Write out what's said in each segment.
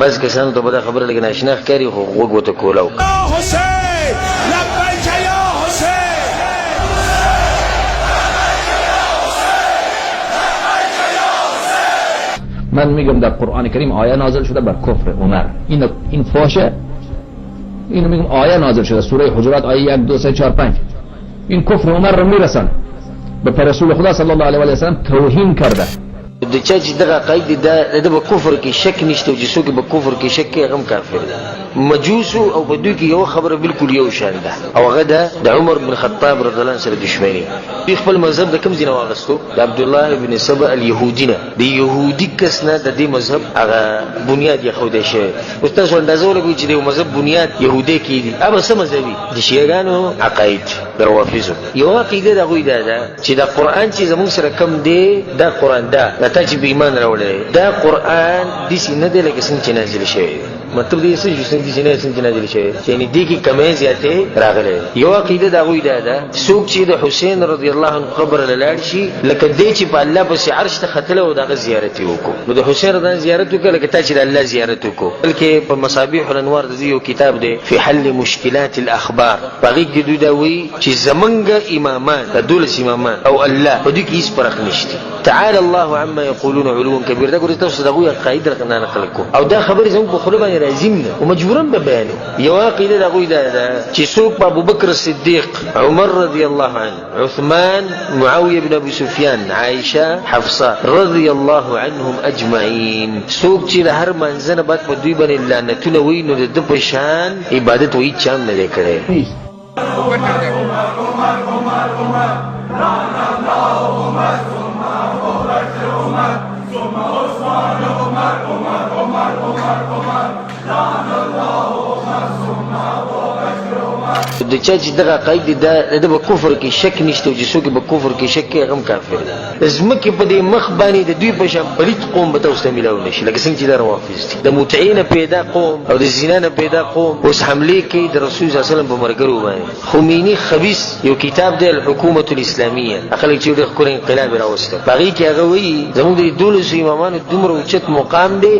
بعض کسانو ته به دا خبره لږه ناشنا ښکاري، خو غوږ ورته کولاو کړه. حسین لبیک یا حسین. من میگم در قرآن کریم آیه نازل شده بر کفر عمر. این فاشه. اینو میگم آیه نازل شده، سوره حجرات آیه 1 2 3 4 5. این کفر عمر رو میرسن به رسول خدا صلی الله علیه و سلم توهین کرده. د چا چې دغه عقاید دي، دا د ده په کفر کې شک نشته، او چې څوک یې په کفر کې شک کوي هغه هم کافر دی. مجوسو او په دوی کې یوه خبره بالکل یو شان ده، او هغه ده د عمر بن خطاب رضی الله عنه سره دښمني. دوی خپل مذهب د کوم ځای نه واخیستو؟ د عبدالله بن سبا الیهودي نه، د یهودي کس نه د دې مذهب هغه بنیاد ایښودی شوی. اوس تاسو اندازه ولګوئ چې د یو مذهب بنیاد یهودی کېږي، هغه به څه مذهب وي؟ د شیعه ګانو عقاید، د روافضو یوه عقیده د هغوی دا ده چې دا قرآن چې زموږ سره کم دی، دا قرآن دا دا تا چې په ایمان راوړی دی، دا قرآن داسې نه دی لکه څنګه چې نازل شوی دی. مطلب دې څه شو؟ څنګه داسې نه دی څنګه چې نازل شوی دی، یعنې دې کې کمی زیاتی راغلی دی. یوه عقیده د هغوی دا ده، څوک چې د حسین رضی الله عنه قبر له لاړ شي، لکه دی چې په الله پسې عرش ته ختلی او د هغه زیارت یې وکړو، نو د حسین رضی الله عنه زیارت وکړه لکه تا چې د الله زیارت وکړو. بلکې په مصابیح الانوار د دوی یو کتاب دی فی حل مشکلات الاخبار، په هغې کې دوی دا وایي چې زمونږ امامان، دا 12 امامان او الله، په دوی کې هیڅ فرق نشته. تعالی الله عما یقولون علوا کبیر. دا ګورئ تاسو د هغوی عقاید راته نه نقل کوم، او دا خبرې زموږ په خوله باندې راځي نه، خو مجبوراً به بیانوو. یوه عقیده د هغوی دا ده چې څوک په ابوبکر صدیق، عمر رضی الله عنه، عثمان، معاویه بن ابي سفیان، عائشه، حفصه رضی الله عنهم اجمعین، څوک چې د هر مانځه نه بعد په دوی باندې لعنتونه وایي، نو د ده په شان عبادت وایي هیچا هم نه دی کړی. د چا چې دغه عقاید دي، دا د ده په کفر کې شک نشته، او چې څوک یې په کفر کې شک کوي هغه هم کافر دی. د ځمکې په دې مخ باندې د دوی په شان پلیت قوم به تاسو ته میلاو نه شي، لکه څنګه چې دا روافض دي، د متعې نه پیدا قوم او د زنا نه پیدا قوم اوس حملې کوي د رسول صلی الله علیه وسلم په ملګرو باندې. خمیني خبیث یو کتاب دی الحکومة الاسلامیه، خلک چې ډېر ښکلی انقلاب یې راوستی، په هغې کې هغه وایي زموږ د دې دولسو امامانو دومره اوچت مقام دی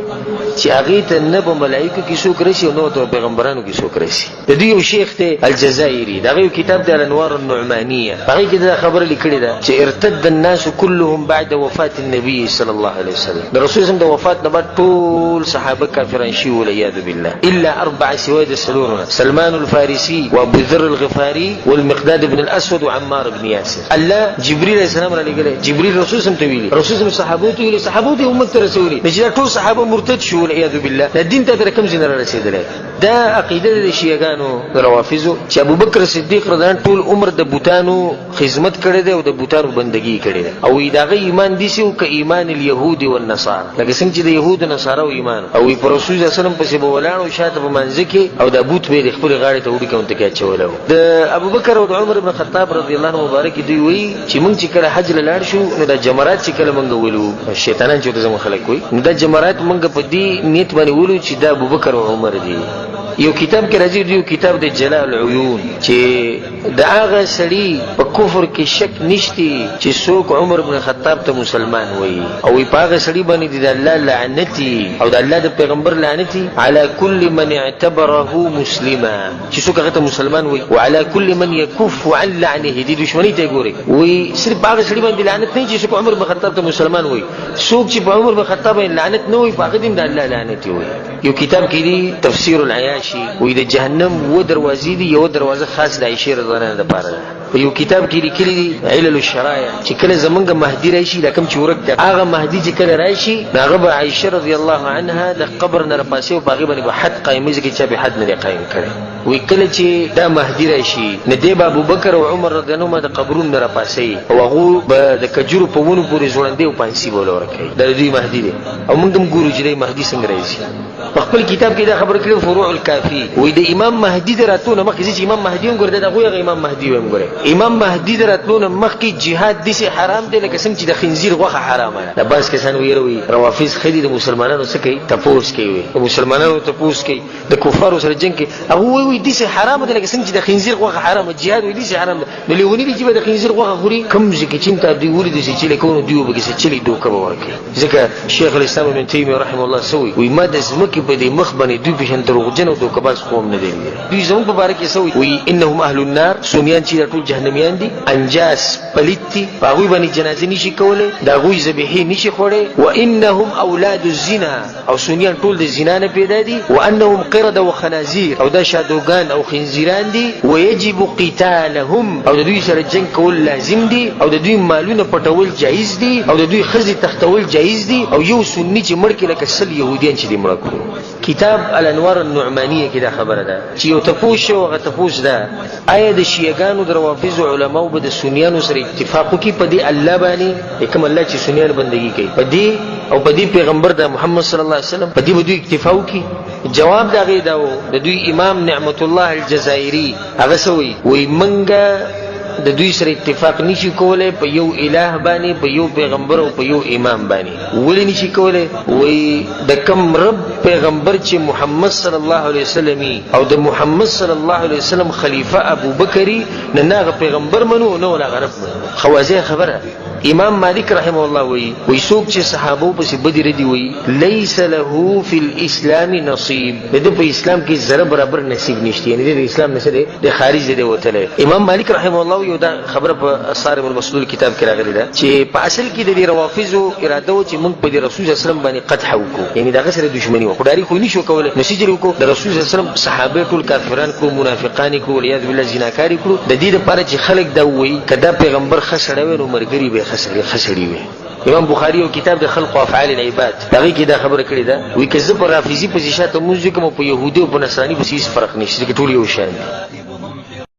چې هغې ته نه په ملایکو کې څوک رسي او نه ورته په پیغمبرانو کې څوک رسي. د دوی یو شیخ دی الجزایري، د هغه یو کتاب دی الانوار النعمانیه، په هغې کې دا خبره لیکلې ده چې ارتد الناس كلهم بعد وفات النبي صلی الله علیه وسلم، د رسول صلی د وفات نه بعد ټول صحابه کافران شي والعیاذ بالله، الا اربعه سوای د څلورو نه، سلمان الفارسي وابو ذر الغفاري والمقداد بن الاسود وعمار بن یاسر. الله جبريل علیه السلام را لېږلی، جبريل رسول سم ته ویلي، رسول سم صحابو ته ویلي، صحابو ته امت ته رسولي، نو چې دا ټول صحابه مرتد شو والعیاذ بالله، دا دین ته تر کوم ځای نه را رسېدلی؟ دا عقیده ده د شیعه ګانو د روافضو چې ابوبکر صدیق رضی الله عنه ټول عمر د بوتانو خدمت کړی دی او د بوتانو بندګي یې کړې ده، او وایي د هغه ایمان داسې و که ایمان الیهود والنصارا، لکه څنګه چې د یهودو نصاراو ایمان و، او وایي په رسول صلی الله علیه وسلم پسې به ولاړ و شاته په مانځه کې او دا بوت به یې د خپلې غاړې ته وړوکی غونته کې اچولی و. د ابوبکر او د عمر بن خطاب رضی الله عنه مبارک دوی وایي چې موږ چې کله حج له لاړ شو، نو دا جمرات چې کله موږ ولو، شیطانان چې ورته زموږ خلک وایي، نو دا جمرات موږ په دې نیت باندې ولو چې دا ابوبکر او عمر دي. یو کتاب کې راځي، یو کتاب د جلال العیون، چې د هغه سړي په کفر کې شک نشتی چې څوک عمر بن خطاب ته مسلمان وایي، او وایي په هغه سړي باندې د الله لعنتي او د الله د پیغمبر لعنتي علی کل من اعتبره مسلما، چې څوک هغه ته مسلمان وایي، وعلى كل من يكف عن لعنه، دې دښمنۍ ته یې ګوري، وایي صرف په هغه سړي باندې لعنت نه چې څوک عمر بن خطاب ته مسلمان وایي، څوک چې په عمر بن خطاب باندې لعنت نه وایي په هغه دې هم د الله لعنت وایي. یو کتاب کې دي تفسیر العیاشي، وایي د جهنم اووه دروازې دي، یوه دروازه خاص د عایشې رضی الله عنها دپاره ده. په یو کتاب کې لیکلي دي علل الشرایع چې کله زمونږ مهدي راشي، دا کوم چې ورک دی هغه مهدي چې کله راشي، نو هغه به عایشه رضی الله عنها د قبر نه راپاسي او په هغې باندې به حد قایموي، ځکه چې چا پرې حد نه دی قایم کړی. وایي کله چې دا مهدي راشي، نو دی به ابوبکر او عمر رضی الله عنهما د قبرونو نه راپاسوي او هغو به د کجورو په ونو پورې ځوړندې او پانسي به ورله ورکوي. دا د دوی مهدي دی او موږ هم ګورو چې دی مهدي څنګه راځي. په خپل کتاب کې دا خبره کړې فروع الکافي، وایي د امام مهدي د راتلو نه مخکې، زه چې امام مهدي هم ګوره، دا د هغوی هغه امام مهدي وایم ګوره. امام مهدي د راتلو نه مخکې جهاد داسې حرام دی لکه څنګه چې د خنزیر غوښه حرامه ده. د بعض کسانو ویره وي روافض ښه دي، د مسلمانانو څه کوي؟ تپوس کوي، وي د مسلمانانو تپوس کوي، د کفارو سره جنګ کوي. هغه وایي وایي داسې حرامه ده لکه څنګه چې د خنزیر غوښه حرامه، جهاد وایي داسې حرام ده. نو لیوني دي چې به د خنزیر غوښه خوري؟ کوم ځای کې چې هم تا دوی ولیدل چې چلې کوي نو دوی به پکې څه چلې دوکه به ورکوي. ځکه شیخ الاسلام ابن تیمیه رحمه الله څه وایي؟ وایي ما د ځمکې په دې مخ باندې دوی په شان دروغجن او دوکه باز قوم نه دی لیدلی. دوی زموږ په باره کې څه وایي؟ وایي انهم اهل النار، سنیان چې دا ټول جهنمیان دي، انجاس پلیت دي، په هغوی باندې جنازې نشي کولی، د هغوی ذبیحې نشي خوړی، وانهم اولاد الزنا، او سنیان ټول د زنا نه پیدا دي، وانهم قرده وخنازیر، او دا شادوګان او خنزیران دي، ویجب قتالهم، او د دوی سره جنګ کول لازم دي، او د دوی مالونه پټول جایز دي، او د دوی ښځې تښتول جایز دي، او یو سني چې مړ کړي لکه 100 یهودیان چې دې مړه کړو. کتاب الانوار النعمانیه کې دا خبره ده چې یو تپوس شو، هغه تپوس ده آیا د شیعه ګانو د روافضو علماو به د سنیانو سره اتفاق وکړي په دې الله باندې، کوم الله چې سنیان بندګي کوي په دې او په دې پیغمبر د محمد صلی الله علیه وسلم په دې به دوی اکتفا وکړي؟ جواب د هغې دا و، د دوی امام نعمت الله الجزایري هغه څه وایي؟ وایي موږ د دوی سره اتفاق نشي کولی په یو اله باندې، په یو پیغمبر او په یو امام باندې. ولې نشي کولی؟ وایي د کم رب پیغمبر چې محمد صلی الله علیه وسلم او د محمد صلی الله علیه وسلم خلیفه ابوبکر نه نه هغه پیغمبر منو نه ولا هغه رب منو. ښه واضح خبره. امام مالک رحمه الله وایي، وایي څوک چې صحابو پسې بدې ردې وایي لیس له فی الاسلام نصیب، د ده په اسلام کې ذره برابر نصیب نشته، یعنې د اسلام نه څه دی، د خارج دی وتلی. امام مالک رحمه الله یو دا خبره په صارم المسلول کتاب کې راغلې ده چې په اصل کې د دې روافضو اراده وه چې موږ په دې رسول صلی الله علیه وسلم باندې قدح وکړو، یعنې د هغه سره دښمني وه، خو ډاري خو یې نشو کولی، نو څه چل وکړو؟ د رسول صلی الله علیه وسلم صحابه ټول کافران کړو، منافقان یې کړو، والعیاذ بالله زناکار یې کړو، د دې لپاره چې خلک دا ووایي که دا پیغمبر ښه سړی وی نو ملګري به یې ښه سړي وي. امام بخاري یو کتاب د خلق افعال العباد هغې کې دا خبره کړې ده، وایي که زه په رافضي پسې شاته لمونځ وکړم او په یهودي او په نصراني پسې هېڅ فرق نشته، ځکه ټول یو شان دي.